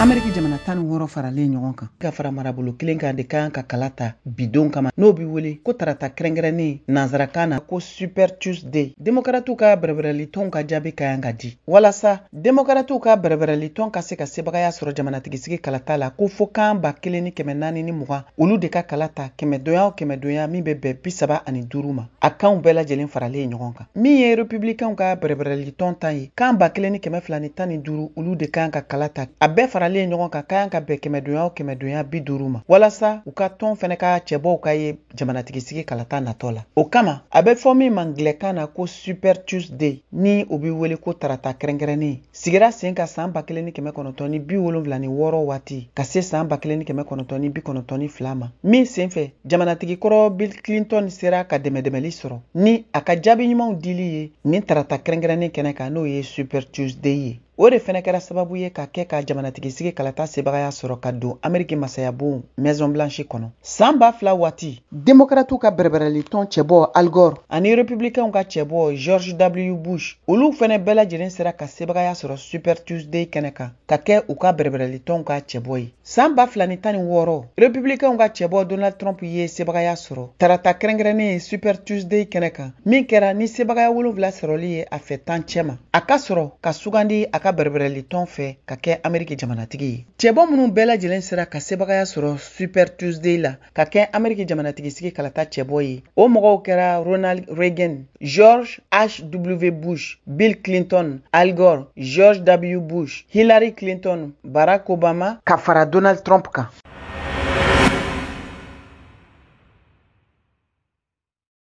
Ameriki jamana 16 faralen ɲɔgɔn kan ka fara marabolo kelen kan de ka kan ka kala ta bidon kama, n'o bɛ wele ko tarata kɛrɛnkɛrɛnnen, nansarakan na ko Super Tuesday. Demokaratiw ka bɛrɛbɛrɛlitɔnw ka jaabi ka kan ka di walasa demokaratiw ka bɛrɛbɛrɛlitɔn ka se ka sebagaya sɔrɔ jamanatigisigi kalata la, ko fo kan 1420 olu de ka kala ta kɛmɛdonya o kɛmɛdonya, min bɛ bɛn 35 ma, a kanw bɛɛ lajɛlen faralen ɲɔgɔn kan. Min ye republicainw ka bɛrɛbɛrɛlitɔn ta ye, kan 1215 olu de kan ka kala ta, a bɛɛ faralen ɲɔgɔn kan, ka kan ka bɛn kɛmɛdonya o kɛmɛdonya 50 ma, walasa u ka tɔn fɛnɛ ka cɛbɔw ka ye jamanatigisigi kalata natɔ la. O kama, a bɛ fɔ min ma angilɛkan na ko Super Tuesday, ni o bɛ wele ko tarata kɛrɛnkɛrɛnnen, sigira sen ka san 1976 waati ka se san 1992 ma, min senfɛ jamanatigi kɔrɔ Bill Clinton sera ka dɛmɛdɛmɛli sɔrɔ ni a ka jaabi ɲumanw dili ye nin tarata kɛrɛnkɛrɛnnen kɛnɛ kan, n'o ye Super Tuesday ye. O de fɛnɛ kɛra sababu ye ka kɛ ka jamanatigisigi kalata sebagaya sɔrɔ ka don Ameriki masayabon Maison Blanche kɔnɔ. San 2000 waati, Demokratiw ka bɛrɛbɛrɛlitɔn cɛbɔ Al Gore ani Republicainw ka cɛbɔ George W Bush, olu fɛnɛ bɛɛ lajɛlen sera ka sebagaya sɔrɔ Super Tuesday kɛnɛ kan ka kɛ u ka bɛrɛbɛrɛlitɔnw ka cɛbɔ ye. San 2016, Republicainw ka cɛbɔ Donald Trump ye sebagaya sɔrɔ tarata kɛrɛnkɛrɛnnen Super Tuesday kɛnɛ kan, min kɛra ni sebagaya 7 sɔrɔli ye a fɛ 10 cɛma, a ka sɔrɔ ka sugandi a ka bɛrɛbɛrɛlitɔn fɛ ka kɛ Ameriki jamanatigi ye. Cɛbɔ minnu bɛɛ lajɛlen sera ka sebagaya sɔrɔ Super Tuesday la ka kɛ Ameriki jamanatigisigi kalata cɛbɔ ye, o mɔgɔw kɛra Ronald Reagan, George H.W. Bush, Bill Clinton, Al Gore, George W. Bush, Hillary Clinton, Barack Obama ka fara Donald Trump kan.